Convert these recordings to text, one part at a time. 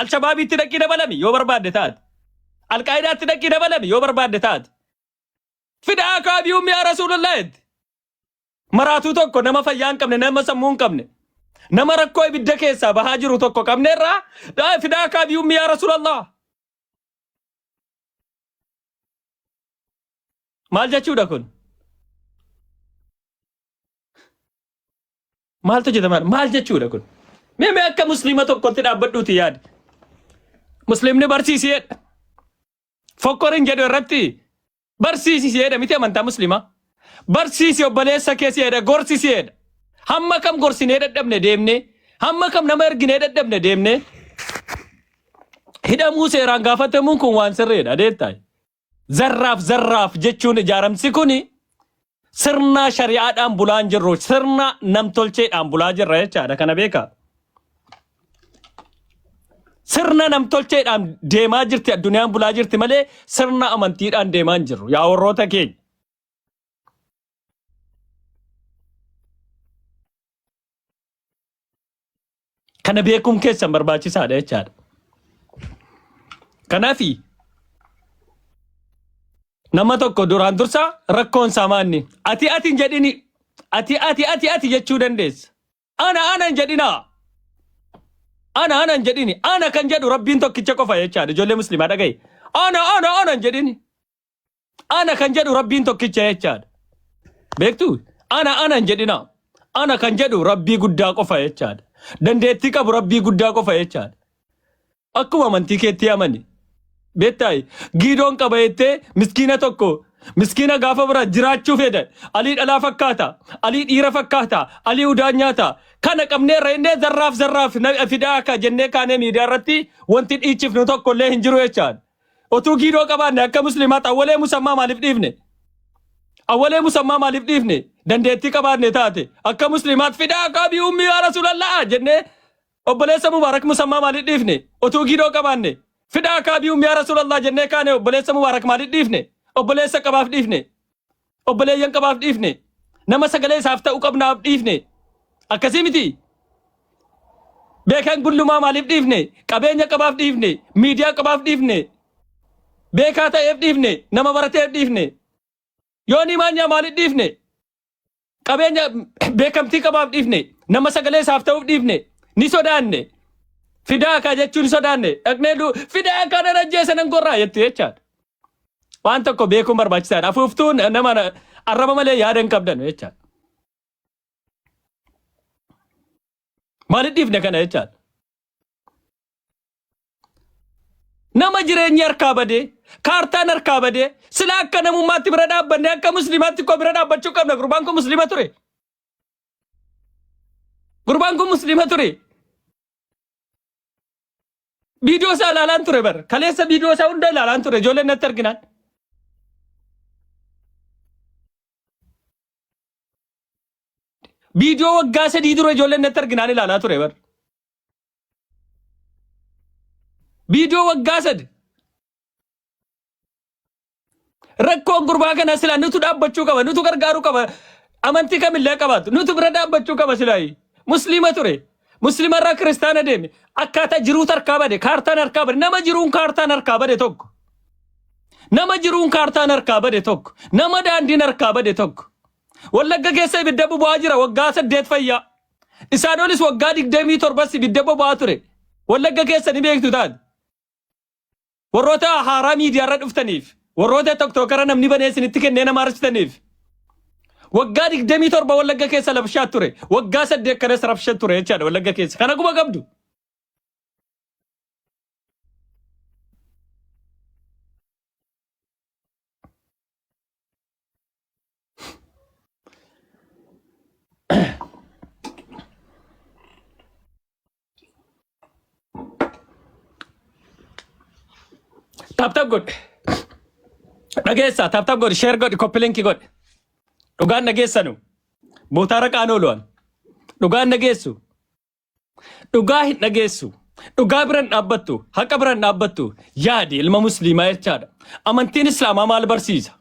Alshabaabiitti dhaqii dabalami yoo barbaadde taate. Alqaa'idaatti dhaqii dabalami yoo barbaadde taate. Fidaa kaabii ummi yaa Rasuulallah jetti. Maraatuu tokko nama fayyaa hin qabne nama sammuu hin qabne nama rakkoo ibidda keessaa bahaa jiru tokko qabneerraa fidaa kaabii ummi yaa Rasuulallah. Maal jechuudha kun? Maaltu hojjetama? Maal jechuudha kun? Mee mee akka musliima tokkotti dhaabbadhuuti yaadi. Musliimni barsiisi jedha. Fokkorin jedhu irratti barsiisi jedha miti amantaa musliimaa. Barsiisi obboleessa kee si jedha gorsi si jedha. Hamma kam gorsinee dadhabne deemnee hamma kam nama erginee dadhabne deemnee hidhamuu seeraan gaafatamuun kun waan sirriidha adeemtaa. Zarraaf zarraaf jechuun ijaaramsi kuni sirna shari'aadhaan bulaa hin jirru sirna namtolcheedhaan bulaa jirra jechaadha kana beekaa. Sirna namtolcheedhaan deemaa jirti addunyaan bulaa jirti malee sirna amantiidhaan deemaa hin jirru yaa warroota keenya. Kana beekuun keessan barbaachisaadha jechaadha. Kanaafi nama tokko duraan dursa rakkoon isaa maanni ati ati hin jedhini ati ati ati ati jechuu dandeessa. Ana ana hin jedhinaa. Ana ana hin jedhini. Ana kan jedhu rabbiin tokkicha qofa jechaadha. Ijoollee musliimaa dhaga'i. Ana ana ana hin jedhini. Ana kan jedhu rabbiin tokkicha jechaadha. Beektuu? Ana ana hin jedhinaa. Ana kan jedhu rabbii guddaa qofa jechaadha. Dandeettii qabu rabbii guddaa qofa jechaadha. Akkuma amantii keetti amani. Beektaayi giidoon qaba jettee miskiina tokko miskiina gaafa bira jiraachuu fedha. Alii dhalaa fakkaata. Alii dhiira fakkaata. Alii udaan nyaata. Kana qabneerra innee zarraaf zarraaf na fidaa akka jennee kaanee miidiyaa irratti wanti dhiichifnu tokko illee hin jiru jechaadha. Otuu giidoo qabaanne akka musliimaatti awwalee musammaa maaliif dhiifne? Awwalee musammaa maaliif dhiifne? Dandeettii qabaanne taate akka musliimaatti fidaa akka abii ummii yaa rasulallah jennee obboleessa mubaarak musammaa maaliif dhiifne? Otuu giidoo qabaanne fidaa akka abii ummii yaa rasulallah jennee kaane obboleessa mubaarak maaliif dhiifne? Obboleessa qabaaf dhiifne? Obboleeyyan qabaaf dhiifne? Nama sagalee isaaf ta'u qabnaaf dhiifne? Akkasii miti? Beekan gullumaa maaliif dhiifne? Qabeenya qabaaf dhiifne? Miidiyaa qabaaf dhiifne? Beekaa ta'eef dhiifne? Nama barateef dhiifne? Yoonii maanyaa maaliif dhiifne? Qabeenya beekamtii qabaaf dhiifne? Nama sagalee isaaf ta'uuf dhiifne? Ni sodaanne. Fidaa kaa jechuun ni sodaanne. Dhaqnee fidaa kaa nan ajjeesa nan gorraa jettu jechaadha. Waan tokko beekuun barbaachisaadha. Afuuftuun nama arraba malee yaada hin qabdan jechaadha. Maaliif dhiifne kana jechaadha. Nama jireenyi harkaa badee, kaartaan harkaa badee, sila akka namummaatti bira dhaabbanne akka musliimaatti koo bira dhaabbachuu qabna. Gurbaan kun musliima ture. Gurbaan kun musliima ture. Viidiyoo isaa ilaalaan ture bar. Kaleessa viidiyoo isaa hunda ilaalaan ture. Ijoolleen natti arginaan. Viidiyoo waggaa 3 dura ijoolleen natti arginaan ilaalaa ture bar. Viidiyoo waggaa 3. Rakkoon gurbaa kanaa silaa nutu dhaabbachuu qaba, nutu gargaaruu qaba. Amantii kamillee qabaatu, nutu bira dhaabbachuu qaba silaayi. Musliima ture. Musliima irraa kiristaana deeme. Akkaataa jiruutu harkaa bade, kaartaan harkaa bade. Nama jiruun kaartaan harkaa bade tokko. Nama jiruun kaartaan harkaa bade tokko. Nama daandiin harkaa bade tokko. Wallagga keessa ibidda boba'aa jira waggaa 8 fayyaa. Isaan olis waggaa 27 ibidda boba'aa ture. Wallagga keessa ni beektu taate. Warroota haaraa miidiyaarra dhuftaniif, warroota tiktookara namni banee isinitti kennee nama arsitaniif. Waggaa 27 Wallagga keessa labshaa ture. Waggaa 8 kanas rabsha ture jechaadha Wallagga keessa. Kana quba qabdu. Tap tap godhi. Dhageessaa tap tap godhi share godhi copy link godhi. Dhugaan dhageessanu. Bootaa raqaan oolu'an. Dhugaan dhageessu. Dhugaa hin dhageessu. Dhugaa bira hin dhaabbattu. Haqa bira hin dhaabbattu. Yaadi ilma musliimaa jechaadha. Amantiin islaamaa maal barsiisa?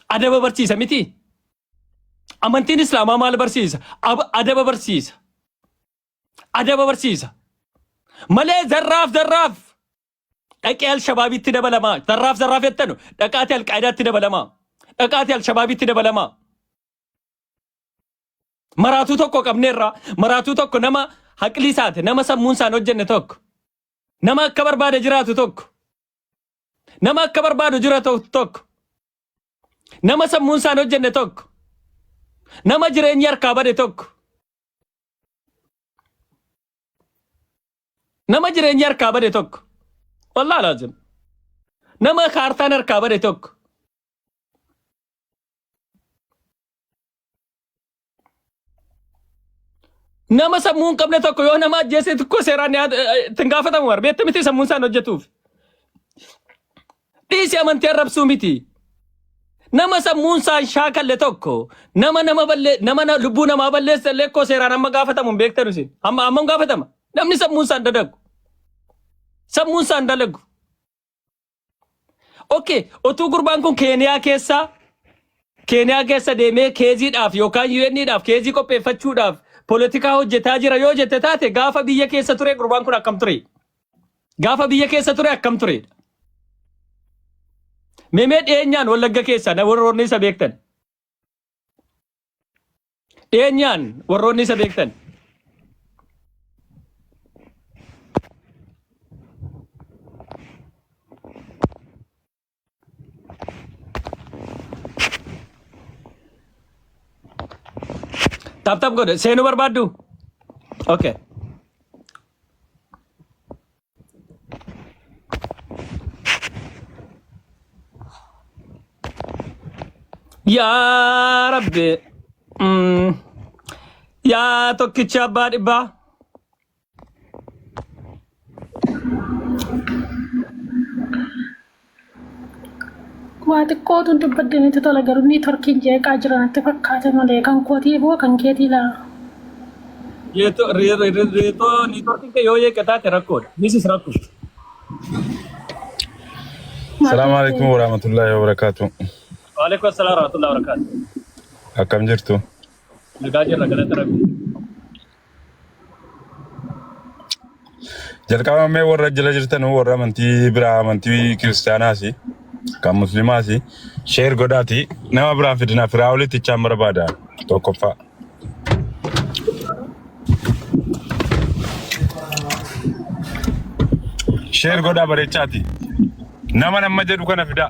Adaba barsiisa miti? Amantiin islaamaa maal barsiisa? Adaba barsiisa. Adaba barsiisa. Malee zarraaf zarraaf dhaqee Alshabaabitti dabalamaa. Zarraaf zarraaf jettanu dhaqaati Alqaa'idaatti dabalamaa. Dhaqaati Alshabaabitti dabalamaa. Maraatuu tokko qabneerra. Maraatuu tokko nama haqli isaati nama sammuun isaan hojjenne tokko. Nama akka barbaade jiraatu tokko. Nama akka barbaadu jiraatu tokko. Nama sammuun isaan hojjenne tokko. Nama jireenyi harkaa bade tokko. Nama jireenyi harkaa bade tokko. Wallaahi laazim. Nama kaartaan harkaa bade tokko. Nama sammuu hin qabne tokko yoo nama ajjeese tokko seeraan itti hin gaafatamu bara. Beekta miti sammuun isaan hojjetuuf. Dhiisi amantii arrabsuu miti. Nama sammuun isaa hin shaakalle tokko nama nama balle nama na- lubbuu namaa balleesse illee koo seeraan amma gaafatamu hin beektanu isin. Amma amma hin gaafatama. Namni sammuun isaa hin dalagu. Sammuun isaa hin dalagu. Okay, otuu gurbaan kun Keeniyaa keessa Keeniyaa keessa deemee keeziidhaaf yookaan UN'dhaaf keezii qopheeffachuudhaaf poolitikaa hojjetaa jira yoo jette taate gaafa biyya keessa ture gurbaan kun akkam ture? Gaafa biyya keessa ture akkam ture? Memee dhiyeenyaan Wallagga keessa na warroonni isa beektan. Dhiyeenyaan warroonni isa beektan. Tap tap godhe seenuu barbaaddu? Okay. Yaa Rabbi. Yaa tokkicha abbaa dhibbaa. Waa xiqqootu dubbadde natti tola garuu niitworkiin jeeqaa jira natti fakkaate malee kan kootii boo kan keetii laa. Reetoo niitworkiin kee yoo jeeqe taate rakkoodha. Misis rakkoo. Maal Salaamu jettee? alaikum warahmatullahi wabarakatuh. Waalaikum assalam warahmatullahi wabarakatuh. Akkam jirtu? Nagaa jirra galata rabbi. Jalqaba mee warra jala jirtan warra amantii biraa amantii kiristaanaas kan musliimaas sheer godhaati nama biraan fidina firaa olitti ichaan barbaada tokkoffaa. Sheer godhaa bareechaati. Nama nama jedhu kana fidaa.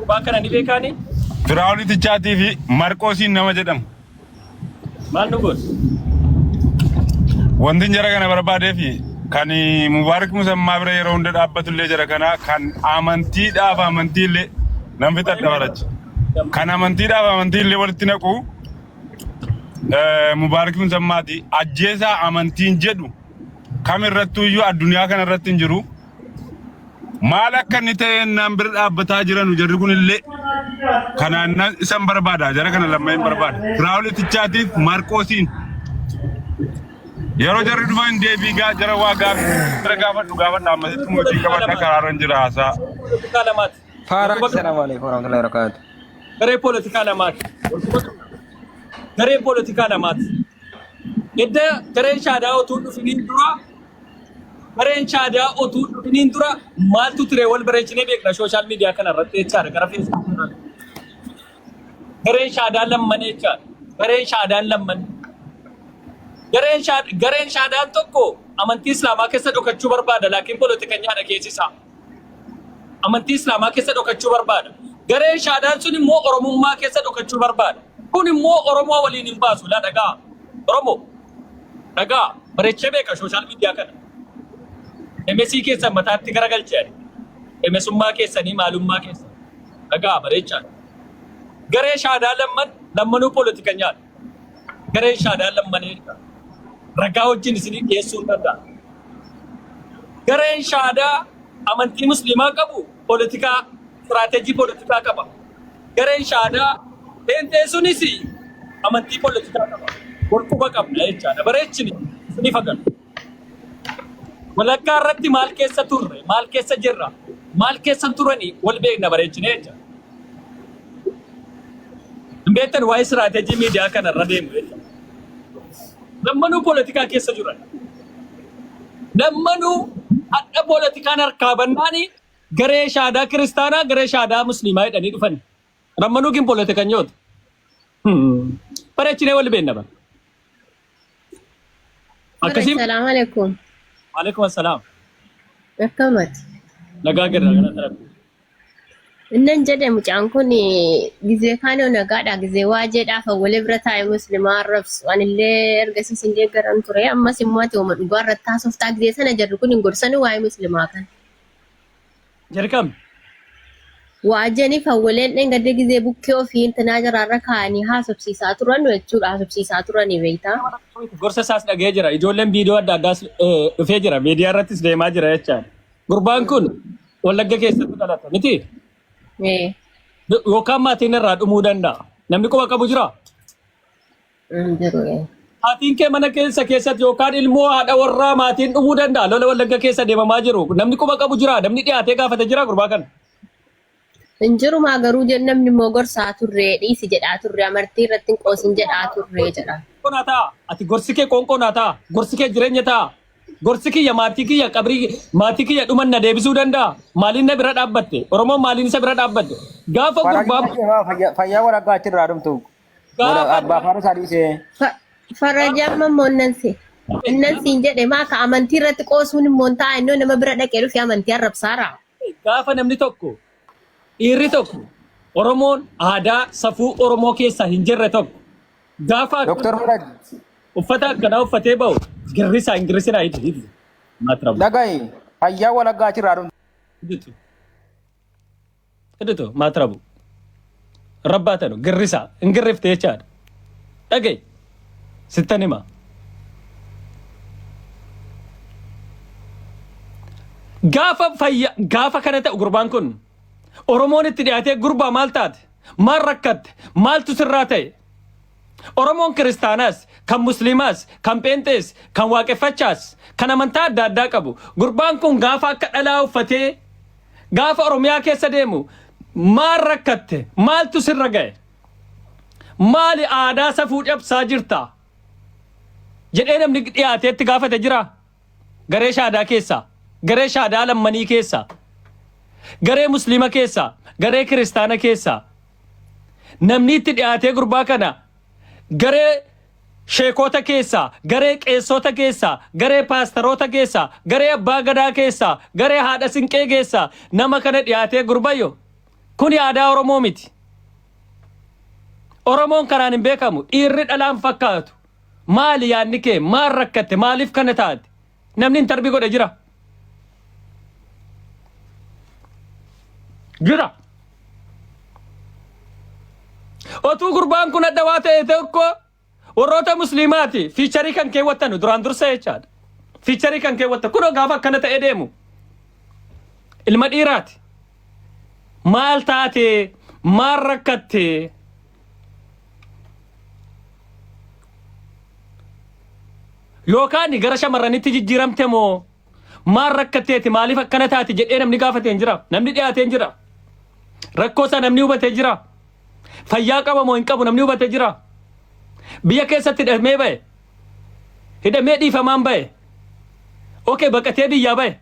Waan kana ni beekaani Firaa olitti ichaatii fi Marqoosiin nama jedhamu. Maal nu goota? Wanti jara kana barbaadeef kan Mubaarak Musammaa bira yeroo hunda dhaabbatu illee jara kana kan amantiidhaaf amantii illee nan fixadha baracha. Kan amantiidhaaf amantii illee walitti naqu Mubaarak Musammaati. Ajjeesaa amantiin jedhu kam irrattuu iyyuu addunyaa kana irratti hin jiru. Maal akka inni ta'e naan bira dhaabbataa jiranu jarri kun illee kanaan isan barbaada jara kana lamma hin barbaada. Firaa'ol Itichaatiif Maarqoosiin yeroo jarri dhufan deebii gaa jara waa gaafii bira gaafadhu gaafadha ammasitti mootii qabadha karaarra hin jira haasaa. Poolitikaa lamaati. Faara Walquba Assalamu alaikum warahmatullahi wabarakatuh. Garee poolitikaa lamaati. Walquba Garee poolitikaa lamaati. Edda gareen shaadaa otuu hin dhufiniin dura gareen shaadaa otuu hin dhufiniin dura maaltu ture wal bareechinee beekna sooshaal miidiyaa kana irratti jechaadha gara feesbuukii irratti. Gareen shaadaa lamman jechaadha. Gareen shaadaan lamman. Gareen shaad- gareen shaadaan tokko amantii Islaamaa keessa dhokachuu barbaada laakiin polotikanyaadha keessi isaa. Amantii Islaamaa keessa dhokachuu barbaada. Gareen shaadaan sun immoo Oromummaa keessa dhokachuu barbaada. Kun immoo Oromoo waliin hin baasu. Laa dhagaa. Oromoo dhagaa. Bareechee beeka sooshaal miidiyaa kana. MSC keessan mataatti garagalchee ani. MSummaa keessanii maalummaa keessan. Dhagaa bareechaa. Garee shaadaa lamman lammanuu poolitikanyaadha. Gareen shaadaa lammanee ragaa wajjin isinii dhiyeessuu hin danda'a. Gareen shaadaa amantii musliimaa qabu poolitikaa istiraateejii poolitikaa qaba. Gareen shaadaa pheenxee sunis amantii poolitikaa qaba. Wal quba qabna jechaadha. Bareechini isinii fagatu. Walakkaa irratti maal keessa turre, maal keessa jirra, maal keessa turani wal beekna bareechine jecha. Hin beektan waa'ee istiraateejii miidiyaa kana irra deemu jecha. Lammanuu poolitikaa keessa jiran. Lammanuu hadha poolitikaan harkaa bannaani garee shaadaa kiristaanaa garee shaadaa musliimaa jedhanii dhufan. Lammanuu gin poolitikanyoota. Bareechinee wal beenna bara. Akkasii. Assalamu alaikum. Waalaikum assalaam. Akkamati? Nagaa girra galata rabbi. Innan jedhe mucaan kun gizee kaanoo nagaadha gizee waa jedhaaf awwalee bira taa'ee muslimaa arrabsu. Anillee ergasiis hin deeggaran ture. Ammas immoo ati oma dhugaa irratti haasoftaa gizee sana jarri kun hin gorsani waa'ee muslimaa kana. Jalqabni. Waa jeniif awwaleen dheengadde gizee bukkee ofii intinaa jaraarra kaa'anii haasofsiisaa turan jechuudha haasofsiisaa turanii beektaa. Gorsa isaas dhaga'ee jira. Ijoolleen viidiyoo adda addaas dhufee jira. Miidiyaa irrattis deemaa jira jechaadha. Gurbaan kun Wallagga keessatti dhalata miti? Ee. Yookaan maatiin irraa dhumuu danda'a. Namni quba qabu jira? Hin jiru. Ee. Maatiin kee mana keessa keessatti yookaan ilmoo haadha warraa maatiin dhumuu danda'a. Lola Wallagga keessa deemamaa jiru. Namni quba qabu jira? Namni dhiyaatee gaafate jira gurbaa kana? Hin jiru maa garuu namni immoo gorsaa turree dhiisi jedhaa turre amartii irratti hin qoosin jedhaa turree jedha. Qoonqoo naa ta'a. Ati gorsi kee qoonqoo naa ta'a. Gorsi kee jireenya ta'a. Gorsi kiyya maatii kiyya qabrii maatii kiyya dhuman na deebisuu danda'a. Maaliin na bira dhaabbatte? Oromoon maaliin isa bira dhaabbatte? Gaafa gurbaa Fayyaa fayyaa walakkaa achirraa dhumtu. gaafa Abbaa faana isaa dhiisee. Farajaan immoo innan si. Innan siin jedhe maa ka amantii irratti qoosuun immoo hin ta'a innoo nama bira dhaqee dhufe amantii arrabsaara. Gaafa namni tokko dhiirri tokko Oromoon aadaa safuu Oromoo keessa hin jirre tokko gaafa Doktar Faraj uffata akkanaa uffatee ba'u girrisaa hin girrisinaa hidhi hidhi. Maatrabu. dhaga'i fayyaa walaggaa achirraa dhumtu. Hidhitu. Hidhitu maatrabu. Rabbaatanu girrisaa hin girrifte jechaadha. Dhaga'i. Sittan hima. Gaafa fayya gaafa kana ta'u gurbaan kun Oromoon itti dhiyaatee gurbaa maal taate? Maal rakkatte? Maaltu sirraa ta'e? Oromoon kiristaanaas, kan musliimaas, kan pheenxees, kan waaqeffachaas, kan amantaa adda addaa qabu. Gurbaan kun gaafa akka dhalaa uffatee gaafa Oromiyaa keessa deemu maal rakkatte? Maaltu sirra ga'e? Maali aadaa safuu cabsaa jirta? Jedhee namni dhiyaatee itti gaafate jira. Garee shaadaa keessaa, garee shaadaa lammanii keessaa, garee musliima keessaa, garee kiristaana keessaa namni itti dhiyaatee gurbaa kana garee sheekota keessaa, garee qeessota keessaa, garee paastaroota keessaa, garee abbaa gadaa keessaa, garee haadha sinqee keessaa nama kana dhiyaatee gurbayyo kuni aadaa Oromoo miti. Oromoon kanaan hin beekamu. Dhiirri dhalaan fakkaatu. Maali yaadni kee? Maal rakkatte? Maaliif kana taate? Namni intarbii godhe jira. Jira. Otuu gurbaan kun adda waa ta'e tokko warroota musliimaati fiicharii kan keewwattanu duraan dursa jechaadha. Fiicharii kan keewwattan kunoo gaafa akkana ta'ee deemu ilma dhiiraati. Maal taate? Maal rakkatte? Yookaan gara shamarranitti jijjiiramte moo maal rakkatteeti maaliif akkana taate jedhee namni gaafatee hin jira. Namni dhiyaatee hin jira. Rakkoo isaa namni hubatee jira. Fayyaa qaba moo hin qabu namni hubatee jira. Biyya keessatti hidhamee ba'e. Hidhamee dhiifamaan ba'e. Okee baqatee biyyaa ba'e.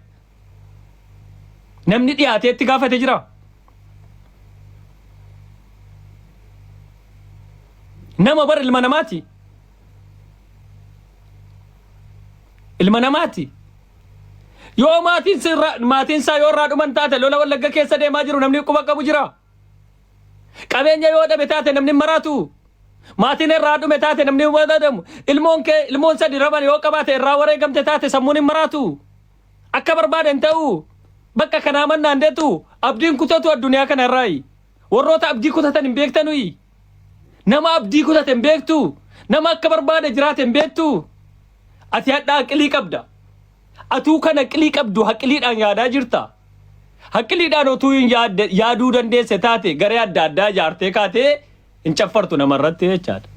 Namni dhiyaatee itti gaafate jira. Nama bar ilma namaati. Ilma namaati. Yoo maatiin sirra maatiin isaa yoo irraa dhuman taate lola wallagga keessa deemaa jiru namni quba qabu jira. Qabeenya yoo dhabe taate namni hin maraatu. Maatiin irraa dhume taate namni hin wareegamu. Ilmoon kee ilmoon sadi raban yoo qabaate irraa wareegamte taate sammuun hin maraatu. Akka barbaade hin ta'u. Bakka kanaa mannaan deetu abdiin kutatu addunyaa kana irraayi. Warroota abdii kutatan hin beektanuyi. Nama abdii kutate hin beektu. Nama akka barbaade jiraate hin beektu. Ati hadha aqilii qabda. Atuu kan aqilii qabdu haqiliidhaan yaadaa jirta. Haqiliidhaan otuu hin yaadde yaaduu dandeesse taate garee adda addaa ijaartee kaatee hin caffartu namarratti jechaadha.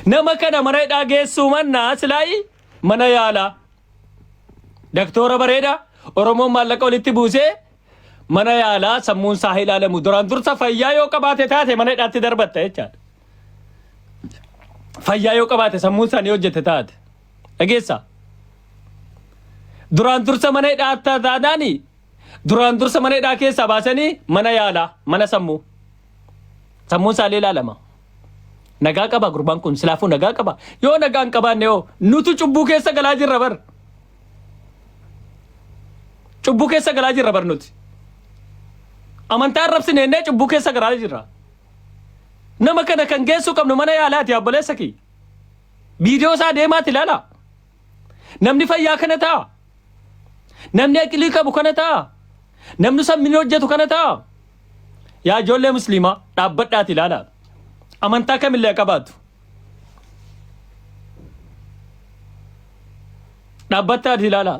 Nama kana mana hidhaa geessuu mannaa silaayi mana yaalaa. Daktoora bareeda Oromoon maallaqa walitti buusee mana yaalaa sammuun isaa haa ilaalamu. Duraan dursa fayyaa yoo qabaate taate mana hidhaatti darbatta jechaadha. Fayyaa yoo qabaate sammuun isaa ni hojjete taate. Dhageessaa? Duraan dursa mana hidhaa taanaani duraan dursa mana hidhaa keessaa baasanii mana yaalaa mana sammuu. Sammuun isaallee ilaalama. Nagaa qaba gurbaan kun silaafuu nagaa qaba. Yoo nagaa hin qabaanne hoo nutu cubbuu keessa galaa jirra bar. Cubbuu keessa galaa jirra bar nuti. Amantaa arrabsine jennee cubbuu keessa galaa jirra. Nama kana kan geessuu qabnu mana yaalaati obboleessa kiyya. Viidiyoo isaa deemaati ilaala. Namni fayyaa kana ta'a. Namni aqilii qabu kana ta'a. Namni sammiin hojjetu kana ta'a. Yaa ijoollee musliimaa dhaabbadhaati ilaala. Amantaa kamillee qabaatu. Dhaabbadhaati ilaala.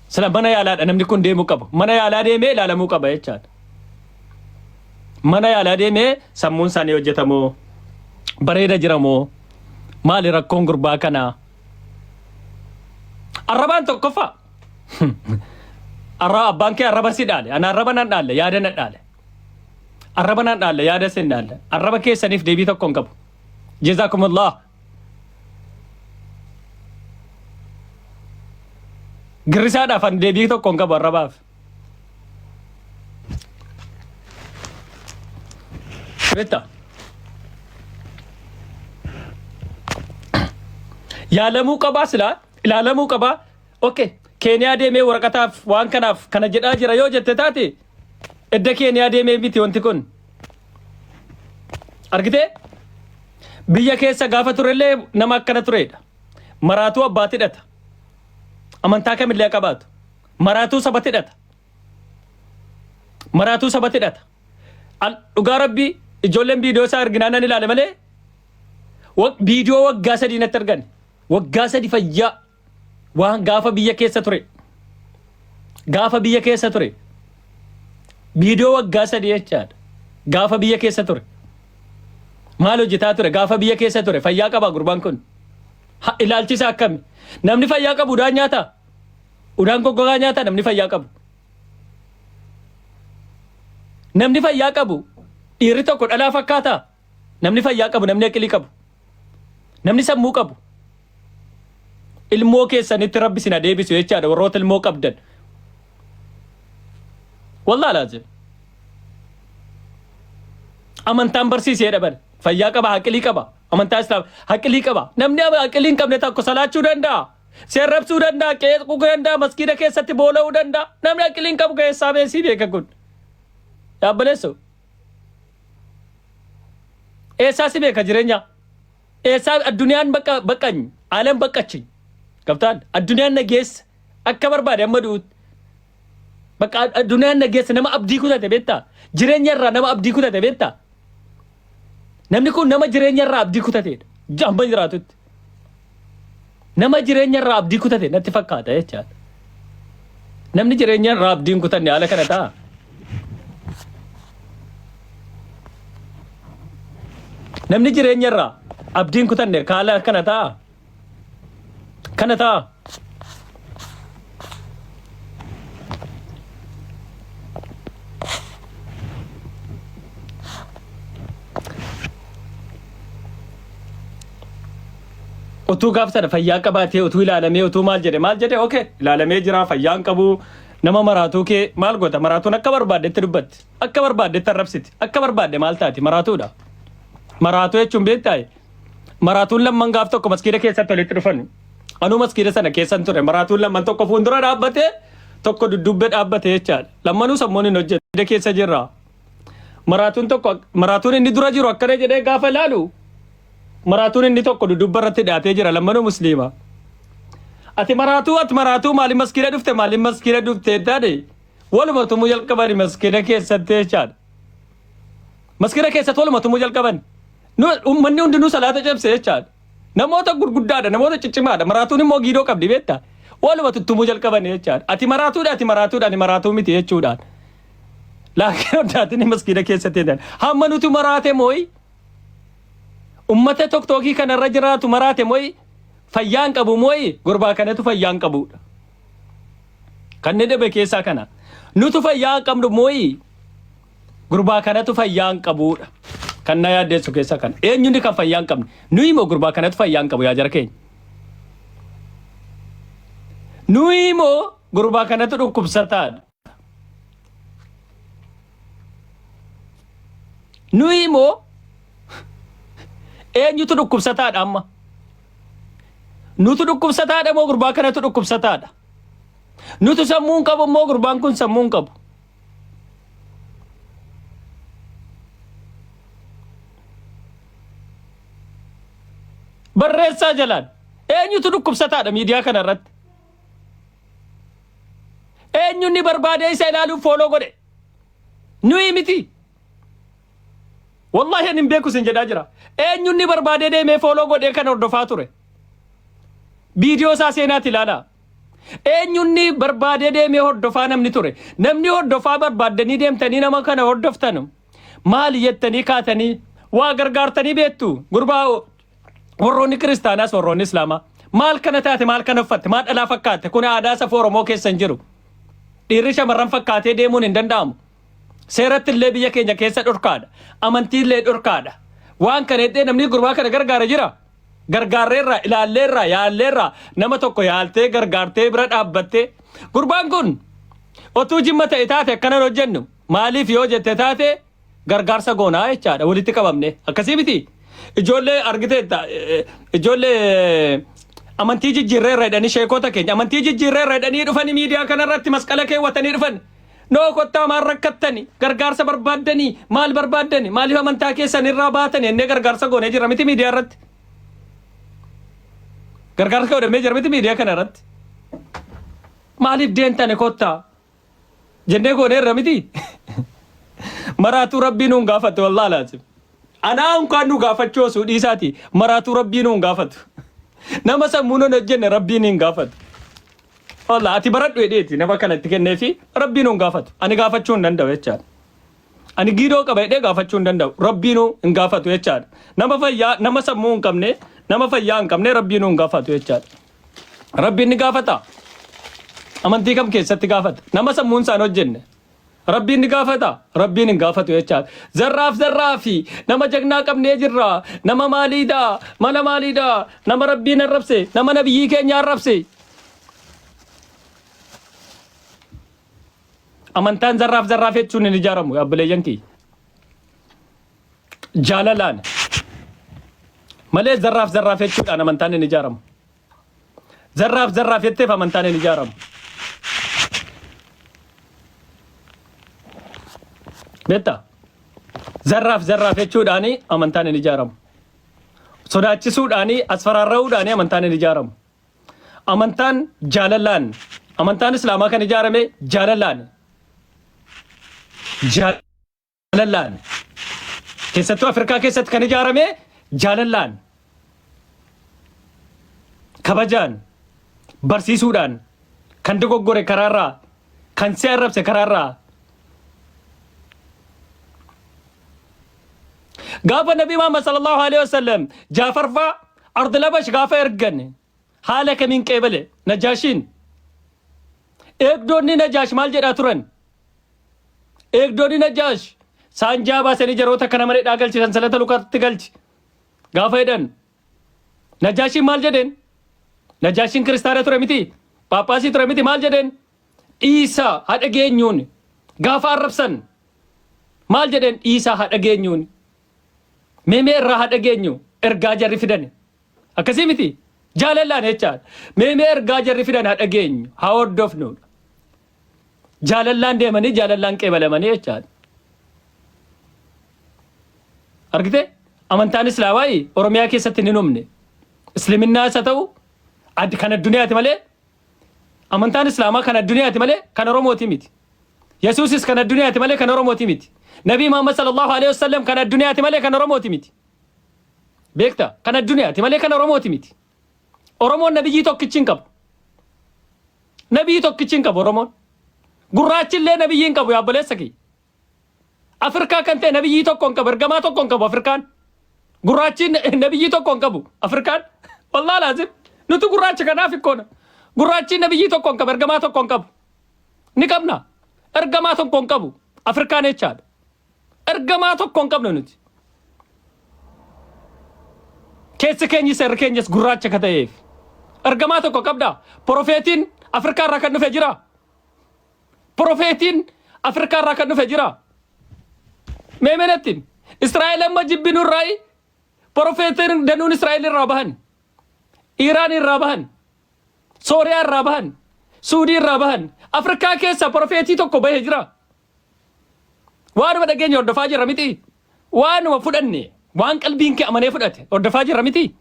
Sila mana yaalaadha namni kun deemuu qaba. Mana yaalaa deemee ilaalamuu qaba jechaadha. Mana yaalaa deemee sammuun isaanii hojjetamoo bareeda jiramoo maali rakkoon gurbaa kanaa? Arrabaan tokkoffaa. Arraba abbaan kee arraba si dhaale. Ana arraba nan dhaalle yaada nan dhaale. Arraba nan dhaalle yaada sin dhaalle. Arraba keessaniif deebii tokko hin qabu. Jazakumullah. Girrisaadhaaf an deebii tokko hin qabu arrabaaf. Beektaa? Yaalamuu qabaa silaa ilaalamuu qabaa. Okay. Keeniyaa deemee waraqataaf waan kanaaf kana jedhaa jira yoo jette taate edda Keeniyaa deemee miti wanti kun. Argitee? Biyya keessa gaafa turellee nama akkana turedha. Maraatuu abbaatti hidhata. Amantaa kamillee haa qabaatu. Maraatuu sabatti hidhata. Maraatuu sabatti hidhata. An dhugaa rabbii ijoolleen viidiyoo isaa arginaan nan ilaale malee viidiyoo waggaa sadii natti argan. Waggaa sadi fayyaa waan gaafa biyya keessa ture. Gaafa biyya keessa ture. Viidiyoo waggaa sadii jechaadha. Gaafa biyya keessa ture. Maal hojjetaa ture? Gaafa biyya keessa ture. Fayyaa qaba gurbaan kun. Ilaalchi isaa akkami? Namni fayyaa qabu udaan nyaataa? Udaan goggogaa nyaataa namni fayyaa qabu? Namni fayyaa qabu dhiirri tokko dhalaa fakkaataa? Namni fayyaa qabu, namni aqilii qabu, namni sammuu qabu. Ilmoo keessanitti rabbi isin haa deebisu jechaadha warroota ilmoo qabdan. Wallaahi laazim. Amantaan barsiisee dhaban. Fayyaa qaba, aqilii qaba. Amantaa islaam aqilii qaba. Namni aqilii hin qabne tokko salaachuu danda'a. Seerrabsuu danda'a, qeequu danda'a, maskiida keessatti boola'uu danda'a. Namni aqilii hin qabu keessaa beesii beeka kun. Yaabboleessoo. Eessaa si beeka jireenya? Eessaa addunyaan bakka baqqany alam baqqachi. Gabtaan addunyaan na geessa akka barbaade amma du'utti. Bakka addunyaan na geessa nama abdii kutate beektaa? Jireenya irraa nama abdii kutate beektaa? Namni kun nama jireenya irraa abdii kutateedha. Amma jiraatutti. Nama jireenya irraa abdii kutate natti fakkaata jechaadha. Namni jireenya irraa abdii hin kutanne haala kana ta'a. Namni jireenya irraa abdii hin kutanne haala kana ta'a. Kana ta'a. Utuu gaaf sana fayyaa qabaatee utuu ilaalamee utuu maal jedhe maal jedhe okay ilaalamee jira fayyaan qabu nama maraatuu kee maal goota maraatuun akka barbaaddetti dubbatti akka barbaaddetti arrabsiti akka barbaadde maal taati maraatuudha maraatuu jechuun beektaa maraatuun lamman gaaf tokko maskiida keessatti walitti dhufan anuu maskiida sana keessan ture maraatuun lamman tokko fuuldura dhaabbate tokko duddubbee dhaabbate jechaadha lammanuu sammuun hin hojjette keessa jirra maraatuun tokko maraatuun inni dura jiru akkana jedhee gaafa ilaalu Maraatuun inni tokko dudubba irratti dhiyaatee jira lammanuu musliima. Ati maraatuu ati maraatuu maaliin maskiina dhufte maaliin maskiina dhufte taane waluma tumuu jalqabani maskiina keessatti jechaadha. Maskiina keessatti waluma tumuu jalqaban. Uummanni hundinuu salaata cabse jechaadha. Namoota gurguddaadha namoota ciccimaadha maraatuun immoo giidoo qabdi beektaa. Waluma tuttumuu jalqaban jechaadha. Ati maraatuudha ati maraatuudha ani maraatuu miti jechuudhaan. Laakiin oddaatiin maskiina keessatti hamma nuti maraate mooyi. Ummata toktookii kanarra jiraatu maraate mo'i fayyaa hin qabu mo'i gurbaa kanatu fayyaa hin qabudha. Kan ni dhabe keessaa kana. Nutu fayyaa hin qabnu mo'i gurbaa kanatu fayyaa hin qabudha. Kan na yaaddeessu keessaa kana. Eenyuuni kan fayyaa hin qabne? Nuyi moo gurbaa kanatu fayyaa hin qabu yaa jara keenya? Nuyi immoo gurbaa kanatu dhukkubsataadha. Nuyi immoo eenyutu dhukkubsataadha amma? Nutu dhukkubsataadha moo gurbaa kanatu dhukkubsataadha? Nutu sammuu hin qabu immoo gurbaan kun sammuu hin qabu? Barreessaa jalaan eenyutu dhukkubsataadha miidiyaa kana irratti? Eenyu inni barbaadee isa ilaaluuf fooloo godhe? Nuyi miti. Wallaahi ani hin beeku isin jedhaa jira. Eenyu inni barbaadee deemee fooloo godhee kan hordofaa ture? Viidiyoo isaa seenaatti ilaalaa. Eenyu inni barbaadee deemee hordofaa namni ture? Namni hordofaa barbaaddanii deemtanii nama kana hordoftan maali jettanii kaatanii waa gargaartanii beektu? Gurbaa warroonni kiristaanaas warroonni islaamaa maal kana taate maal kana uffatte maal dhalaa fakkaatte kun aadaa safuu Oromoo keessa hin jiru. Dhiirri shamarran fakkaatee deemuun hin danda'amu. Seeratti illee biyya keenya keessa dhorkaadha. Amantii illee dhorkaadha. Waan kana jedhee namni gurbaa kana gargaara jira. Gargaarreerra, ilaalleerra, yaalleerra nama tokko yaaltee gargaartee bira dhaabbattee. Gurbaan kun otuu jimma ta'e taate akkanan hojjennu maaliif yoo jette taate gargaarsa goonaa jechaadha walitti qabamne akkasii miti. Ijoollee argiteetta ijoollee amantii jijjiirreerra jedhanii sheekota keenya amantii jijjiirreerra jedhanii dhufanii miidiyaa kanarratti masqala keewwatanii dhufan. Noo kottaa maal rakkattani gargaarsa barbaaddanii maal barbaaddani maaliif amantaa keessan irraa baatani jennee gargaarsa goonee jirra miti miidiyaa irratti. Gargaarsa godhamee jira miti miidiyaa kana irratti. Maaliif deemtani kottaa jennee goonee irra miti. Maraatuu rabbii nuun gaafatu wallaahi laazim. Anaa unkaan nu gaafachuu osoo dhiisaati maraatuu rabbii nuun gaafatu. Nama sammuun hin hojjenne rabbiin hin gaafatu. Wallah ati baradhu jedheeti nama kana itti kenneefi rabbiin hin gaafatu. Ani gaafachuu hin danda'u jechaadha. Ani giidoo qaba jedhee gaafachuu hin danda'u. Rabbiinuu hin gaafatu jechaadha. Nama fayyaa nama sammuu hin qabne nama fayyaa hin qabne rabbiinuu hin gaafatu jechaadha. Rabbiin ni gaafata. Amantii kam keessatti gaafata? Nama sammuun isaan hojjenne. Rabbiin ni gaafata? Rabbiin hin gaafatu jechaadha. Zarraaf zarraafi nama jagnaa qabnee jirra. Nama maaliidha? Mana maaliidha? Nama Rabbiin arrabse, nama nabiyyii keenya arrabse. Amantaan zarraaf zarraaf jechuun hin ijaaramu obboleeyyan kiyya. Jaalalaan malee zarraaf zarraaf jechuudhaan amantaan hin ijaaramu. Zarraaf zarraaf jetteef amantaan hin ijaaramu. Beektaa? Zarraaf zarraaf jechuudhaan amantaan hin ijaaramu. Sodaachisuudhaan asfaraarra'uudhaan amantaan hin ijaaramu. Amantaan jaalalaan amantaan islaamaa kan ijaarame jaalalaan. Jaalalaan. Keessattuu Afrikaa keessatti kan ijaarame jaalalaan. Kabajaan. Barsiisuudhaan. Kan dogoggore karaarraa. Kan si arrabse karaarraa. Gaafa Nabii Muhammad sallallahu alaihi wasallam Jaafar faa Ardi Labash gaafa ergan haala kamiin qeebale Najaashiin. Eegdonni Najaash maal jedhaa turan? Eegdonni Najjaash saanjaa baasanii jaroota kana mana hidhaa galchi sansalata lukatti galchi gaafa jedhan Najjaashiin maal jedheen? Najjaashiin kiristaana ture miti? Phaaphaasii ture miti maal jedheen? Dhiisaa haa dhageenyuun gaafa arrabsan maal jedheen? Dhiisaa haa dhageenyuun mee mee irraa haa dhageenyu ergaa jarri fidan akkasii miti jaalallaan jechaadha mee mee ergaa jarri fidan haa dhageenyu haa hordofnuudha. Jaalallaan deemanii jaalallaan qeebalamanii jechaadha. Argite? Amantaan Islaamaa Oromiyaa keessatti hin dhumne. Isliminnaa isa ta'u kan addunyaati malee amantaan Islaamaa kan addunyaati malee kan Oromooti miti. Yesuusis kan addunyaati malee kan Oromooti miti. Nabii Muhammad sallallahu alaihi wasallam kan addunyaati malee kan Oromooti miti. Beekta? Kan addunyaati malee kan Oromooti miti. Oromoon nabiyyii tokkichi hin qabu. Nabiyyii tokkichi hin qabu Oromoon. Gurraachi illee nabiyyii hin qabu yaa obboleessa kiyya. Afrikaa kan ta'e nabiyyii tokko hin qabu ergamaa tokko hin qabu Afrikaan. Gurraachi nabiyyii tokko hin qabu Afrikaan. Wallaa laazim nuti gurraacha kanaaf ikkoona. Gurraachi nabiyyii tokko hin qabu ergamaa tokko hin qabu. Ni qabna. Ergamaa tokko hin qabu Afrikaan jechaadha. Ergamaa tokko hin qabnu nuti. Keessi keenyis irri keenyas gurraacha ka ta'eef. Ergamaa tokko qabdaa. Profeetiin Afrikaa irraa kan dhufe jira? Profeetiin Afrikaa irraa kan dhufe jira? Mee mee natti himi. Israa'el amma jibbinu irraa profeetiin danuun Israa'el irraa bahan. Iraan irraa bahan. Sooriyaa irraa bahan. Suudii irraa bahan. Afrikaa keessa profeetii tokko bahe jira. Waanuma dhageenye hordofaa jirra miti. Waanuma fudhanne waan qalbiin kee amanee fudhate hordofaa jirra miti.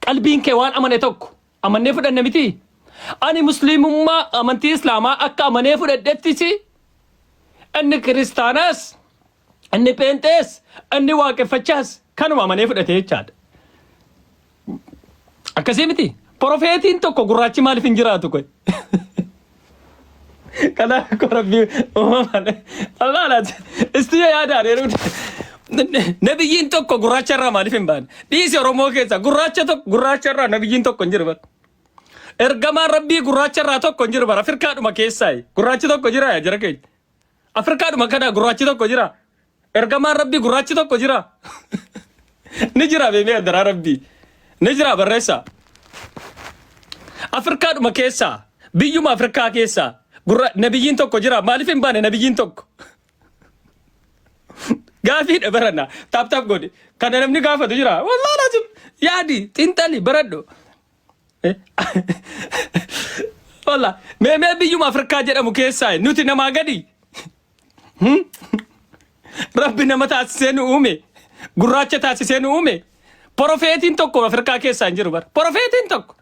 Qalbiin kee waan amane tokko amannee fudhanne miti. Ani musliimummaa amantii islaamaa akka amanee fudhadhettis inni kiristaanaas inni pheenxees inni waaqeffachaas kanuma amanee fudhate jechaadha. Akkasii miti. Profeetiin tokko gurraachi maaliif hin jiraatu koy? Kanaaf koo rabbii uumamaan Allah laata. Isti yaadaan yeroo nabiyyiin tokko gurraacha irraa maaliif hin baane? Dhiisi Oromoo keessa gurraacha tokko gurraacha irraa nabiyyiin tokko hin jiru bara. Ergamaan rabbii gurraacha irraa tokko hin jiru bara. Afrikaadhuma keessaa gurraachi tokko jira yaa jara keenya. Afrikaadhuma kana gurraachi tokko jira. Ergamaan rabbii gurraachi tokko jira. Ni jira beemee addaraa rabbii. Ni jira barreessaa. Afrikaadhuma keessaa biyyuma Afrikaa keessaa gurra nabiyyiin tokko jira. Maaliif hin baane nabiyyiin tokko? Gaafiidha barana. Taap taap godhi. Kana namni gaafatu jira. Wallaahi laazim. Yaadi xiinxali baradhu. Walla mee mee biyyuma Afrikaa jedhamu keessaa nuti namaa gadi. Rabbi nama taasisee nu uume. Gurraacha taasisee nu uume. Porofeetiin tokko Afrikaa keessaa hin jiru bara. Porofeetiin tokko.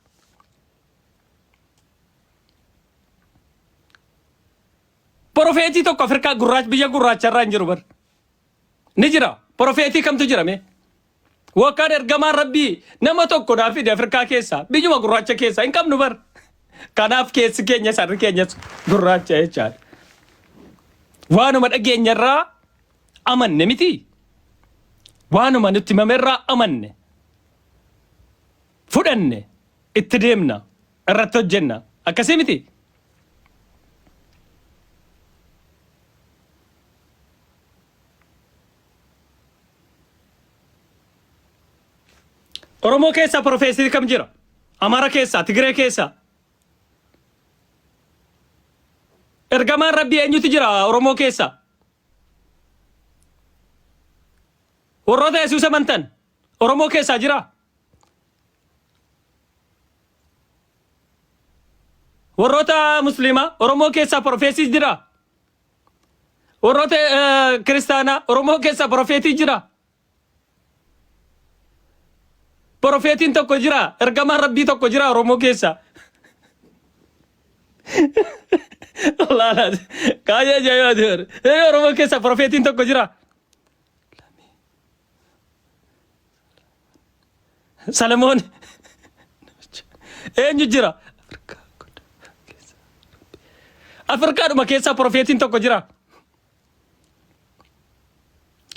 Porofeetii tokko Afrikaa gurraacha biyya gurraacha irraa hin jiru bara. Ni jira. Porofeetii kamtu jira mee? Yookaan ergamaan rabbii nama tokko naa fide Afrikaa keessaa biyyuma gurraacha keessaa hin qabnu bar. Kanaaf keessi keenya sarri keenyas gurraacha jechaadha. Waanuma dhageenya irraa amanne miti. Waanuma nutti himame irraa amanne. Fudhanne itti deemna irratti hojjenna. Akkasii miti. Oromoo keessaa profeesii kam jira? Amaara keessaa, Tigiree keessaa. Ergamaan Rabbii eenyutu jira Oromoo keessaa? Warroota Yesuus amantan Oromoo keessaa jira? Warroota Musliimaa Oromoo keessaa profeesii jira? Warroota kiristaanaa Oromoo keessaa profeetii jira? Profeetiin tokko jira? Ergamaan Rabbii tokko jira Oromoo keessaa? Wallaahi kaayee ajaa'ibaati bara. Ee Oromoo keessaa profeetiin tokko jira? Salamoon eenyu jira? Afrikaadhuma keessaa profeetiin tokko jira.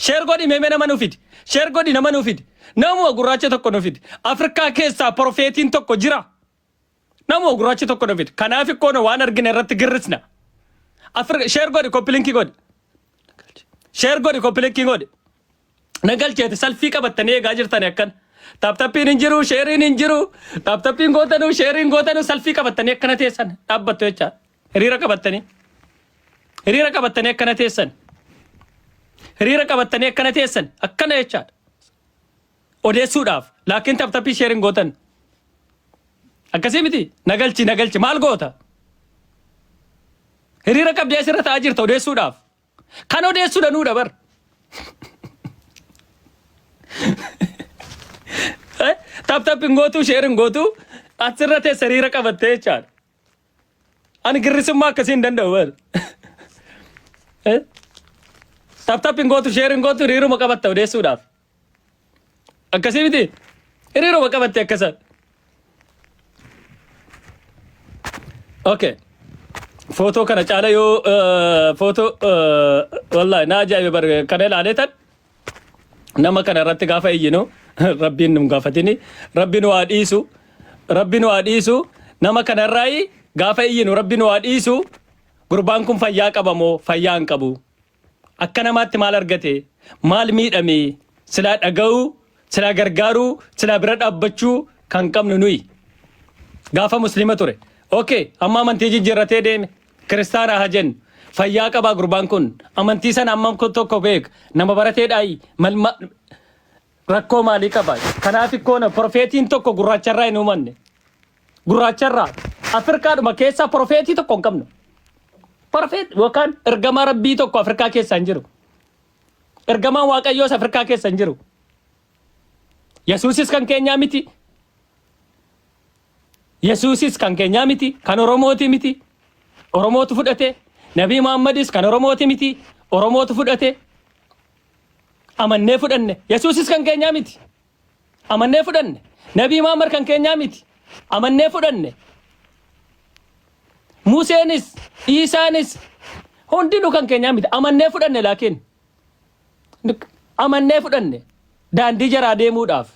Sheer godhi meemee nama nu fidi. Sheer godhi nama nu fidi. Namuma gurraacha tokko nu fidi. Afrikaa keessaa profeetiin tokko jira. Namuma gurraacha tokko nu fidi. Kanaaf ikkoon waan argine irratti girrisna. Sheer godhi koppilinkii godhi. Sheer godhi koppilinkii godhi. Na galcheeti salfii qabattanii eegaa jirtani akkan. Taptappiin hin jiru, sheeriin hin jiru. Taptappiin gootanuu, sheeriin gootanuu salfii qabattanii akkana teessan dhaabbattu jecha. Hiriira qabattanii. Hiriira qabattanii akkana teessan. Hiriira qabattanii akkana teessan akkana jechaadha. Odeessuudhaaf laakiin taptappii sheeriin gootan. Akkasii miti na galchi na galchi maal goota? Hiriira qabdee asirra taa'aa jirta odeessuudhaaf. Kan odeessu danuudha bar. Tap tap hin gootu sheer hin gootu asirra teessa hiriira qabattee jechaadha. Ani girrisummaa akkasii hin danda'u bar. Tap tap hin gootu sheer hin gootu hiriiruma qabatta odeessuudhaaf. Akkasii miti hiriiruma qabatte akkasa. Okay. Footoo kana caala yoo footoo wallahi na ajaa'ibe bar kana ilaalee tan nama kana irratti gaafa iyyinu rabbiin nu gaafatini rabbi nu haa dhiisu rabbi nu haa dhiisu nama kana irraayi gaafa iyyinu rabbi nu haa dhiisu gurbaan kun fayyaa qaba moo fayyaa hin qabu Akka namaatti maal argate? Maal miidhame? Silaa dhaga'uu, silaa gargaaruu, silaa bira dhaabbachuu kan qabnu nuyi. Gaafa musliima ture. Okay, amma amantii jijjiirratee deeme. Kiristaana haa jennu. Fayyaa qabaa gurbaan kun. Amantii sana ammam tokko beeka. Nama barateedhaayi. Mal ma- rakkoo maalii qaba? Kanaaf ikkoona profeetiin tokko gurraacharraa hin uumanne. Gurraacharraa Afrikaadhuma keessaa profeetii tokko hin qabnu. Profeet yookaan ergamaa rabbii tokko Afrikaa keessa hin jiru. Ergamaan Waaqayyoos Afrikaa keessa hin jiru. Yesuusis kan keenyaa miti. Yesuusis kan keenyaa miti. Kan Oromooti miti. Oromootu fudhate. Nabii Muhammadis kan Oromooti miti. Oromootu fudhate. Amannee fudhanne. Yesuusis kan keenyaa miti. Amannee fudhanne. Nabii Muhammad kan keenyaa miti. Amannee fudhanne. Museenis, Iisaanis hundinuu kan keenyaa miti. Amannee fudhanne laakiin. Amannee fudhanne. Daandii jaraa deemuudhaaf.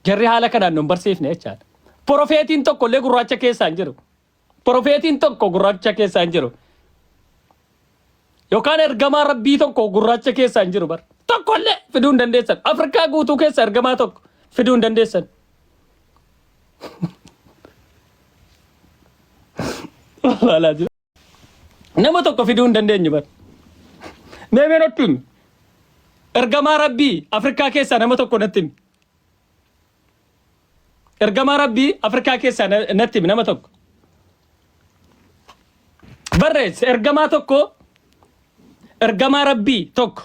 Jarri haala kanaan nun barsiifne jechaadha. Profeetiin tokko illee gurraacha keessaa hin jiru. Profeetiin tokko gurraacha keessaa hin jiru. Yookaan ergamaa rabbii tokko gurraacha keessaa hin jiru bar. Tokko illee fiduu hin dandeessan. Afrikaa guutuu keessa ergamaa tokko fiduu hin dandeessan. Nama tokko fiduu hin dandeenyu bar. Mee mee natti himi. Ergamaa rabbii Afrikaa keessaa nama tokko natti himi. Ergamaa rabbii Afrikaa keessaa natti himi nama tokko. Barreessi ergamaa tokko ergamaa rabbii tokko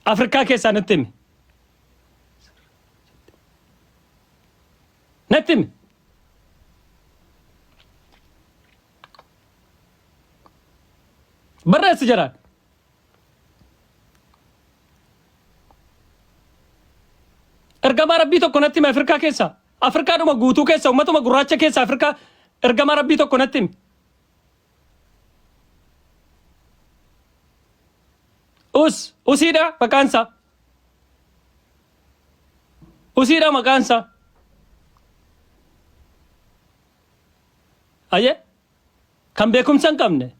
Afrikaa keessaa natti himi. Natti himi. Barreessi jaraan. Ergamaa rabbii tokko natti himi Afrikaa keessaa. Afrikaadhuma guutuu keessa uummatuma gurraacha keessa Afrikaa ergamaa rabbii tokko natti himi. Us usiidha maqaan isaa. Usiidha maqaan isaa. Ayyee kan beekumsa hin qabne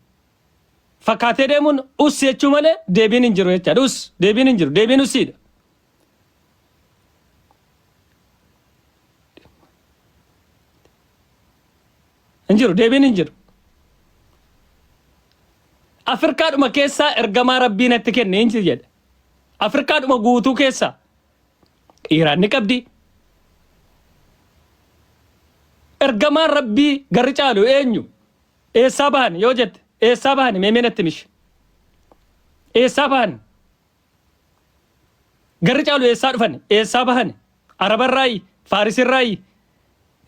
fakkaatee deemuun us jechuu malee deebiin hin jiru jechaadha. Us deebiin hin jiru deebiin usiidha. Hin jiru deebiin hin jiru. Afrikaadhuma keessaa ergamaa rabbii natti kenne hin jiru jedhe. Afrikaadhuma guutuu keessaa Iraan ni qabdi. Ergamaan rabbii garri caalu eenyu? Eessaa bahan yoo jette eessaa bahan mee mee natti mishi. Eessaa bahan? Garri caalu eessaa dhufan? Eessaa bahan? Arabarraayi? Faarisirraayi?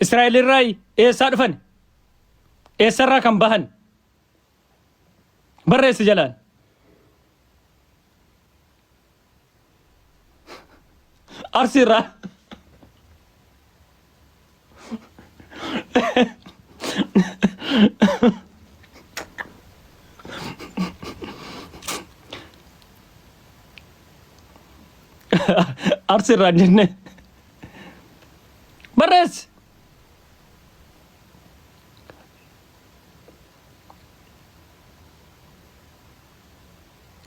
Israa'elirraayi? Eessaa dhufan? Eessarraa kan bahan? Barreessi jalaan. Arsiirraa. Arsiirraa hin jenne. Barreessi.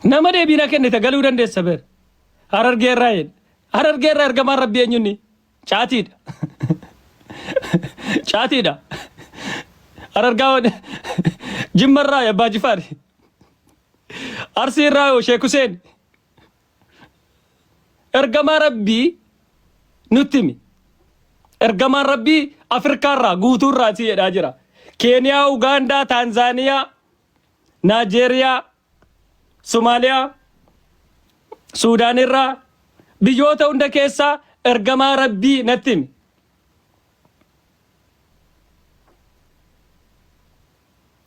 Nama deebii na kennite galuu dandeessa beer. Harargee irraa jedhe. Harargee irraa ergamaan rabbii eenyunni? Caatiidha. Caatiidha. Harargaa Jimma irraa Abbaa Jifaar. Arsii irraa Sheek Huseen. Ergamaa rabbii nutti himi. Ergamaan rabbii Afrikaa irraa guutuu irraa si jedhaa jira. Keeniyaa, Ugaandaa, Taanzaaniyaa, Naajeeriyaa, Somaaliyaa, Suudaan irraa biyyoota hunda keessaa ergamaa rabbii natti himi.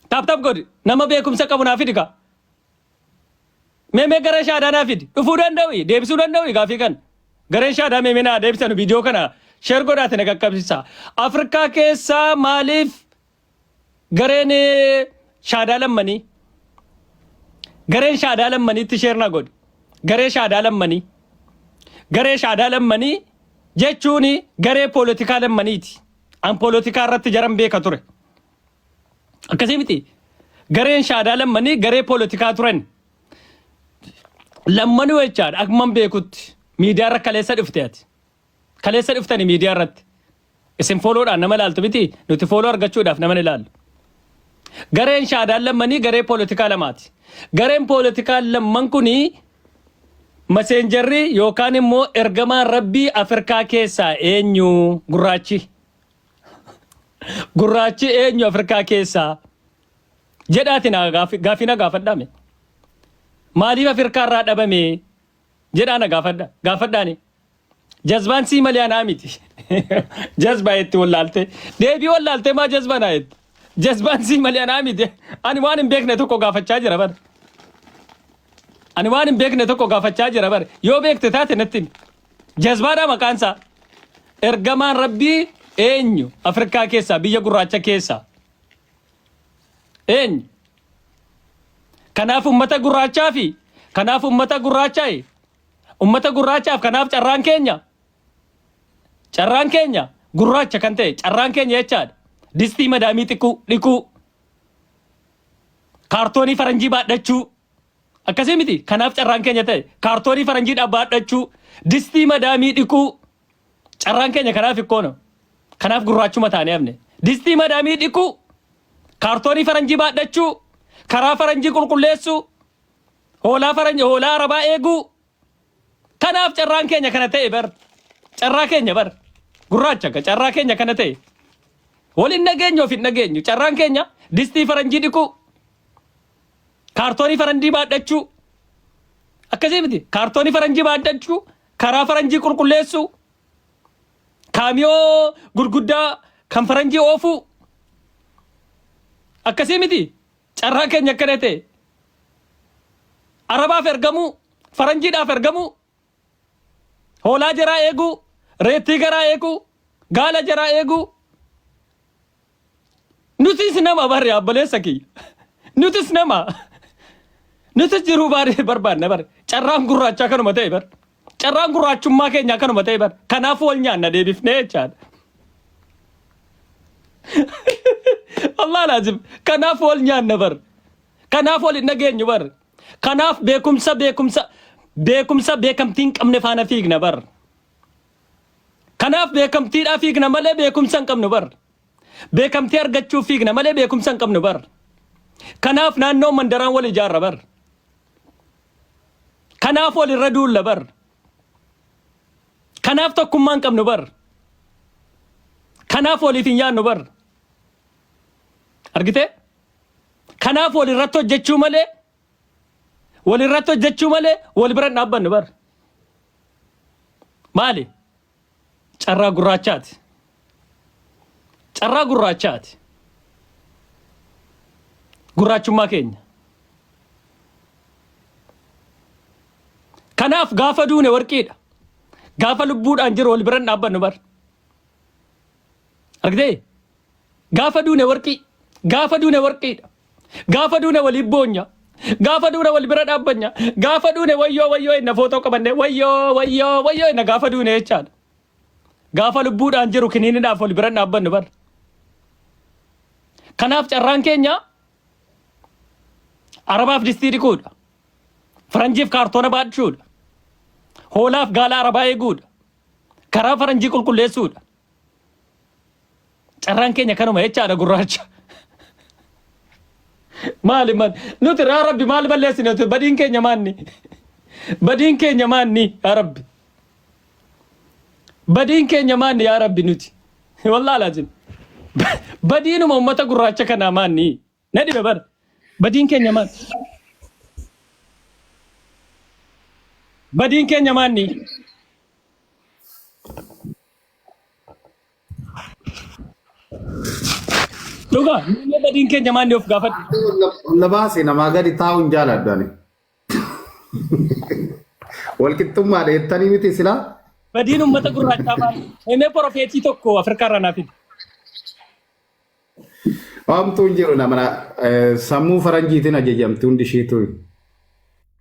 Taap taap godhi. Nama beekumsa qabu naa fidi kaa. Mee mee garee shaadaa naa fidi. Dhufuu danda'u deebisuu danda'u gaafii kana. Gareen shaadaa mee mee naa deebisanu viidiyoo kana sheer godhaate na qaqqabsiisa. Afrikaa keessaa maaliif gareen shaadaa lammanii gareen shaadaa lammaniitti sheer na godhi. Garee shaadaa lammanii garee shaadaa lammanii jechuun garee poolotikaa lammaniiti. An poolotikaa irratti jaran beeka ture. Akkasii miti. Gareen shaadaa lammanii garee poolotikaa turan. Lammanuu jechaadha akkuman beekutti miidiyaa irra kaleessa dhufte ati. Kaleessa dhuftani miidiyaa irratti. Isin fooloodhaan nama ilaaltu miti nuti fooloo argachuudhaaf nama hin ilaallu. Gareen shaadaan lammanii garee poolitikaa lamaati. Gareen poolitikaa lamman kuni maseenjarri yookaan immoo ergamaan rabbii Afrikaa keessaa eenyu gurraachi? Gurraachi eenyu Afrikaa keessaa? Jedhaati na gaaffii na gaafadhaame. Maaliif Afrikaa irraa dhabame? Jedhaa na gaafadha. Gaafadhaani. Jazbaan sii malee anaa miti. Jazbaa jetti wallaaltee. Deebii wallaaltee maa jazbaa naa jetti. Jazbaan sii malee anaa miti. Ani waan hin beekne tokko gaafachaa jira bara. Ani waan hin beekne tokko gaafachaa jira bara. Yoo beekte taate natti himi. Jazbaadha maqaan isaa. Ergamaan Rabbii eenyu Afrikaa keessaa biyya gurraacha keessaa? Eenyu? Kanaaf ummata gurraachaa fi kanaaf ummata gurraachaa ummata gurraachaaf kanaaf carraan keenya carraan keenya gurraacha kan ta'e carraan keenya jechaadha. Distii madaamii xiqquu dhiquu kaartoonii faranjii baadhachuu akkasii miti kanaaf carraan keenya ta'e kaartoonii faranjii baadhachuu distii madaamii dhiquu Carraan keenya kanaaf ikkoono. Kanaaf gurraachuma taanee hafne. Distii madaamii dhiquu, kaartoonii faranjii baadhachuu, karaa faranjii qulqulleessuu, hoolaa faranjii hoolaa arabaa eeguu. Kanaaf carraan keenya kana ta'e bar. Carraa keenya bar. Gurraacha akka carraa keenya kana ta'e. Wal hin dhageenyu of hin dhageenyu. Carraan keenya distii faranjii dhiquu, kaartoonii faranjii baadhachuu. Akkasii miti. Kaartoonii faranjii baadhachuu, Karaa faranjii qulqulleessuu, kaamiyoo gurguddaa kan faranjii oofuu. Akkasii miti carraa keenya akkana ta'e. Arabaaf ergamuu, faranjiidhaaf ergamuu, hoolaa jaraa eeguu, reettii garaa eeguu, gaala jaraa eeguu. Nutis nama barre obboleessa kiyya. Nutis nama. Nutis jiruu baadhee barbaanna bare. Carraan gurraachaa kanuma ta'e bar. Carraan gurraachummaa keenyaa kanuma ta'e bar. Kanaaf wal nyaanna deebifnee jechaadha. Allah laazim. Kanaaf wal nyaanna bar. Kanaaf wal hin dhageenyu bar. Kanaaf beekumsa beekumsa beekumsa beekamtii hin qabne faana fiigna bar. Kanaaf beekamtiidhaa fiigna malee beekumsa hin qabnu bar. Beekamtii argachuuf fiigna malee beekumsa hin qabnu bar. Kanaaf naannoo mandaraan wal ijaarra bar. Kanaaf wal irra duulla bar. Kanaaf tokkummaa hin qabnu bar. Kanaaf waliif hin yaadnu bar. Argitee? Kanaaf wal irratti hojjechuu malee wal irratti hojjechuu malee wal bira hin dhaabbannu bar. Maali? Carraa gurraachaati. Carraa gurraachaati. Gurraachummaa keenya. Kanaaf gaafa duune warqiidha. Gaafa lubbuudhaan jiru wal bira hin dhaabbannu bar. Argitee? Gaafa duune warqii. Gaafa duune warqiidha. Gaafa duune waliif boonya. Gaafa duune wal bira dhaabbanya. Gaafa duune wayyoo wayyoo inna footoo qabanne wayyoo wayyoo wayyoo inna gaafa duune jechaadha. Gaafa lubbuudhaan jiru kiniiniidhaaf wal bira dhaabbannu bar. Kanaaf carraan keenya Arabaaf distii dhiquudha. Faranjiif kaartoona baachuudha. Hoolaaf gaala Arabaa eeguudha. Karaa faranjii qulqulleessuudha. Carraan keenya kanuma jechaadha gurraacha. Maali man nuti yaa Rabbi maal balleessine nuti badiin keenya maanni? Badiin keenya maanni yaa Rabbi? Badiin keenya maanni yaa Rabbi nuti? Wallaahi laazim. Badiinuma uummata gurraacha kanaa maanni? Na dhibe bara. Badiin keenya maal? Badiin keenya maanni? Dhugaa, mee badiin keenya maanni of gaafadhu. Olla baase namaa gadi taa'uun jaaladhu ani. Walqixxummaadha jettanii miti silaa. Badiin uummata gurraachaa maali? Mee porofeetii tokko Afrikaa irraa naaf fidi. Homtuu hin jiru nama sammuu faranjiitiin ajajamti hundi ishiitu.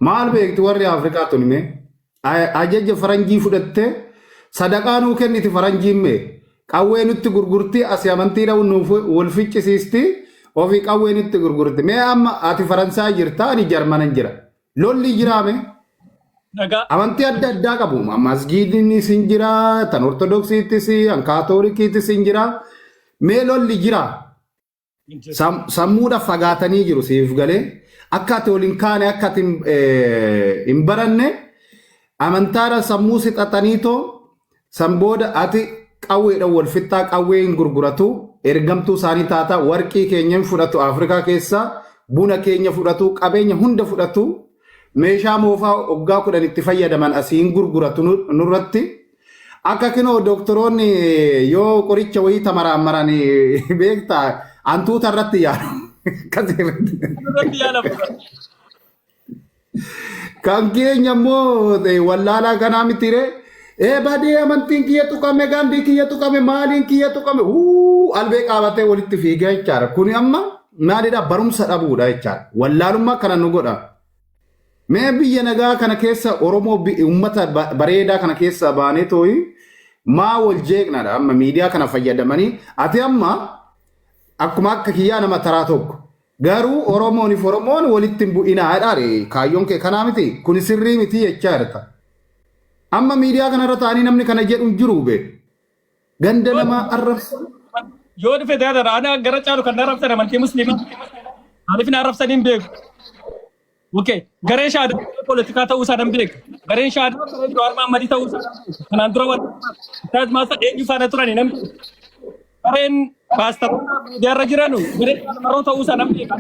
Maal beekti warri Afrikaa tun mee? Ajaja faranjii fudhattee sadaqaa nuu kenniti faranjiin mee? Qawwee nutti gurgurti asii amantii dha'uun nuuf wal ficcisiisti ofii qawwee nutti gurgurti. Mee amma ati Faransaay jirta ani Jarmanan jira. Lolli jiraa mee? Nagaa. Amantii adda addaa qabu. Masgiidnis hin jira, tan Ortodoksiittis, kan Kaatolikiittis hin jira. Mee lolli jira. Sammuudha fagaatanii jiru siif galee. Akka ati ol hin kaane, akka ati hin baranne amantaadha sammuu si xaxaniitoo san booda ati qawweedhaan wal fixxaa, qawwee hin gurguratu, ergamtuu isaanii taata, warqii keenya hin fudhatu, Afrikaa keessaa buna keenya fudhatu, qabeenya hunda fudhatu, meeshaa moofaa waggaa 10 itti fayyadaman asii hin gurguratu nurratti. Akka kinoo doktoroonni yoo qoricha wayii tamaraamaran beektaa hantuuta irratti yaalu. Akkasii irratti. Irratti yaalamu. Kan keenya immoo wallaalaa kanaa miti ree. Ee badee, amantiin kiyya tuqame, gandii kiyya tuqame, maaliin kiyya tuqame, huu albee qaabatee walitti fiigaa jechaadha. Kuni amma maalidha? Barumsa dhabuudha jechaadha. Wallaalummaa kana nu godha. Mee biyya nagaa kana keessa Oromoo uummata bareedaa kana keessa baanee tooyi maa wal jeeqnadha amma miidiyaa kana fayyadamanii. Ati amma akkuma akka kiyyaa nama taraa tokko. Garuu Oromooniif Oromoon walitti hin bu'inaa jedhaare, kaayyoon kee kanaa miti, kun sirrii miti jechaa jirta. Amma miidiyaa kanarra taa'anii namni kana jedhu hin jiru be. Ganda namaa arrabsa. Yoo dhufe taate ana gara caalu kan arrabsan amantii musliimaa. Maaliif na arrabsan hin beeku. Okay. Gareen shaadaa poolitikaa ta'uu isaa nan beeka. Gareen shaadaa garee Jawaar Mahammadii ta'uu isaa nan beeka. Kanaan dura warra Ustaaz Maasa eenyu faana turani nan beeka. Gareen paastaroota miidiyaarra jiranu garee maroo ta'uu isaa nan beeka.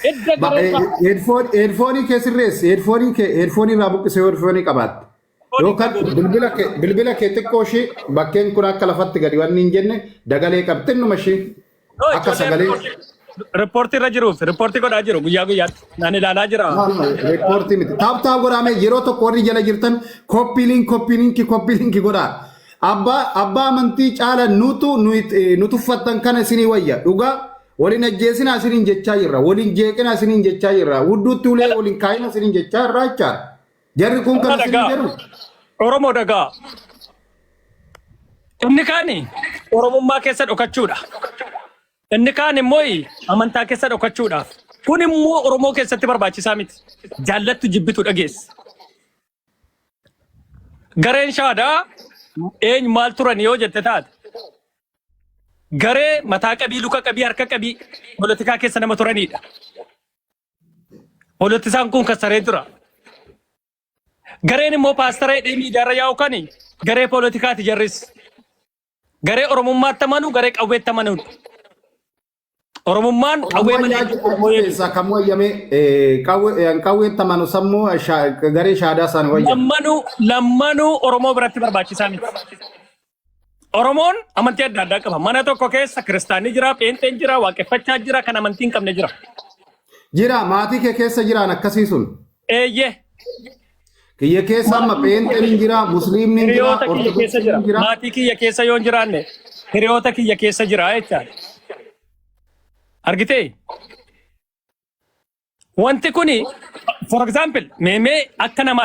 Edda gareen Headphone kee sirreessi. Headphone kee headphone irraa buqqisee headphone qabaatte. Yookaan bilbila kee xiqqoo ishee bakkeen kun akka lafatti gadi wanni hin jenne dagalee qabxinnuma ishee akka sagalee. Riippoortii irra jiruuf riippoortii godhaa jiru guyyaa guyyaatti. Naan ilaalaa jira. Riippoortii miti. Tap tap godhame yeroo tokko warri jala jirtan copy link, copy link, copy link godhaa. Abbaa amantii caala nutu nu tuffattan kana isinii wayya. Dhugaa waliin ajjeesinaa isiniin jechaa jirra. Waliin jeeqinaa isiniin jechaa jirra. Hudduutti ulee waliin kaayina isiniin jechaa jirra jechaadha. Jarri kun kana isiniin Dhagaa. jedhu. Oromoo dhagaa. Inni kaani Oromummaa keessa dhokachuudha. Inni kaan immoo amantaa keessa dhokachuudhaaf. Kun immoo Oromoo keessatti barbaachisaa miti. Jaallattu jibbitu dhageessa. Gareen shaadaa eenyu maal turan yoo jette taate, garee mataa qabii, luka qabii, harka qabii poolitikaa keessa nama turanidha. Poolitisaan kun kassaree tura. Gareen immoo paastara hidhee miidiyaarra yaa'u kani garee poolitikaati jarris. Garee Oromummaatti amanu, garee qawweetti amanuudha. Oromummaan qawwee malee Oromoo jedhu. Keessaa kam wayyame? Qawweetti amanu sammuu garee shaadaa isaan wayyame. Lammanuu Oromoo biratti barbaachisaa miti. Oromoon amantii adda addaa qaba. Mana tokko keessa kiristaanni jira, pheenxeen jira, waaqeffachaa jira, kan amantii hin qabne jira. Jira, maatii kee keessa jiraan akkasii sun. Eeyyee. Kiyya keessa amma pheenxeen hin jira, musliimni hin jira, Hiriyoota kiyya keessa ortodoksiin jira. hin jira. Maatii kiyya keessa yoo hin jiraanne hiriyoota kiyya keessa jira jechaadha. Argitee? Wanti kuni, for example, meemee akka namaa